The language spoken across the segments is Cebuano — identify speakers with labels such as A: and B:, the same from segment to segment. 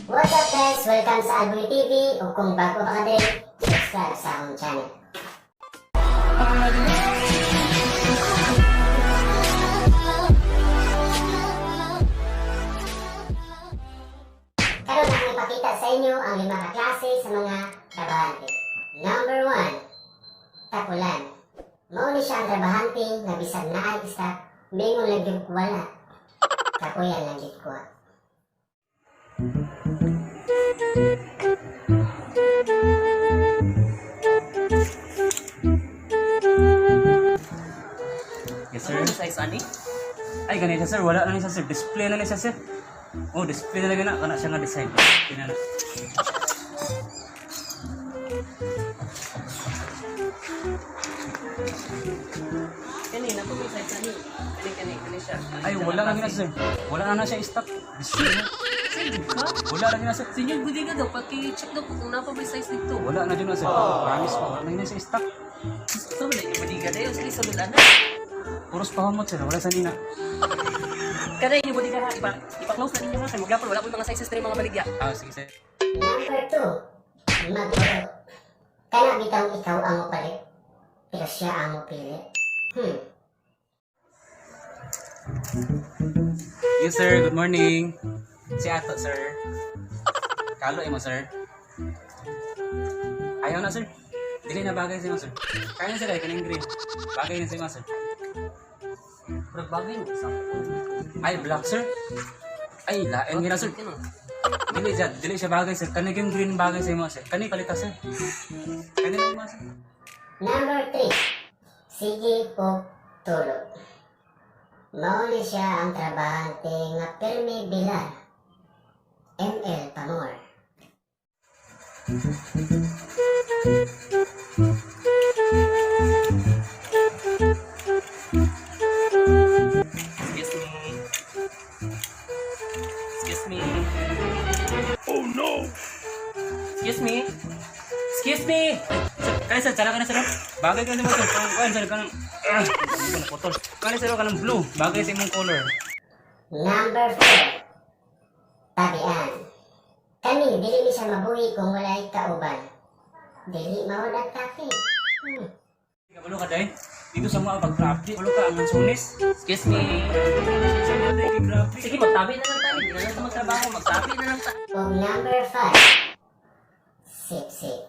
A: What's up, guys? Welcome sa Alboy TV o kung bago pa ka din, subscribe sa akong channel. Karon ang ipakita sa inyo ang lima ka klase sa mga trabahante. Number 1, tapulan. Mao ni siya ang trabahante nga bisag naay stock, mingon lang gyud wala. Kapuyan lang gyud kuha.
B: Yes, sir.
C: Ano size ani?
B: Ay, ganito, sir. Wala na ni siya, sir. Display na ni siya, sir. Oh, display na lang na. Kana siya nga design. Display na na.
C: Kani na may size ani. Kani kani kani siya. Kani
B: Ay,
C: siya
B: wala
C: nga
B: na gina,
C: klase.
B: sir. Wala na na siya stock. Display na.
C: Sige ka.
B: Wala na gina, sir.
C: Senyor Bodega daw, paki-check daw po kung napa may size dito.
B: Wala na dyan na, sir. Promise pa. Wala na gina siya stock.
C: Sa wala yung bodega dayo, sige sa wala na.
B: Puros pahumot, sir. Wala sa nina.
C: Kada yung bodega ha, ipa ipa-close na ninyo ha, kay magyapon wala po yung mga sizes diri mga baligya.
B: Ah, sige, sir.
A: Number 2, mag-urot. Kana bitawng ikaw ang mopalit, pero siya ang mopili.
B: Yes, sir. Good morning. Si Ato, sir. Kalo mo, sir. Ayaw na, sir. Dili na bagay sa imo, sir. Kaya na, sir. Ay, kaning green. Bagay na sa imo, sir.
C: Murag bagay mo sa.
B: Ay, black, sir. Ay, lain gina, sir.
C: Kano?
B: Dili siya, dili siya bagay, sir. Kani yung green bagay sa imo, sir. Kani palita, sir. Kani lang mo, sir.
A: Number 3, sige og tulog. Mao ni siya ang trabahante nga pirmi bilar. ML pa more.
C: Excuse me. Excuse me. Oh no. Excuse me. Excuse me.
B: Sir, kani sir, tsara ka na, sir. Bagay ka sa imo, sir. Kanang kuan, sir, kanang ah, ko na putol. Kani, sir, kanang blue. Bagay sa imong color.
A: Number 4, tabian. Kani dili ni siya mabuhi kung walay kauban. Dili mao ang kape.
B: Kabalo ka day. Dito sa mga pag-grabe, kabalo ka ang sunis.
C: Excuse me.
B: Sir, day grabe.
C: Sige, magtabi na lang tayo. Hindi na lang tayo magtrabaho. Magtabi na lang tayo.
A: Og number 5, sip-sip.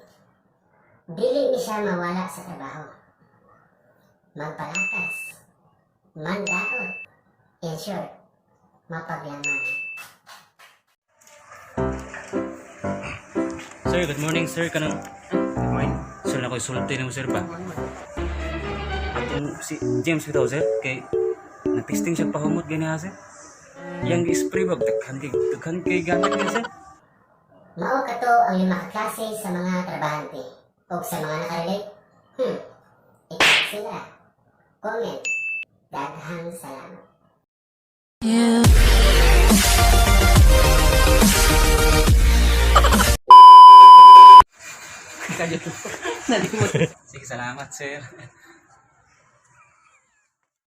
A: Dili ni siya mawala sa trabaho. Magpalakas. Mandaot. In short, mapaglaman.
B: Sir, good morning, sir. Kanang good morning. Sir, na ko'y sulti nimo, sir, ba? Atong si James bitaw, sir, kay na-testing siya pahumot gani ha, sir. Yang gi-spray ba daghan kay gamit niya, sir.
A: Mao kato ang lima ka klase sa mga trabahante. Og sa mga nakarelate, ikaw sila. Comment. Daghang salamat.
C: Nalimot.
B: Sige, salamat, sir.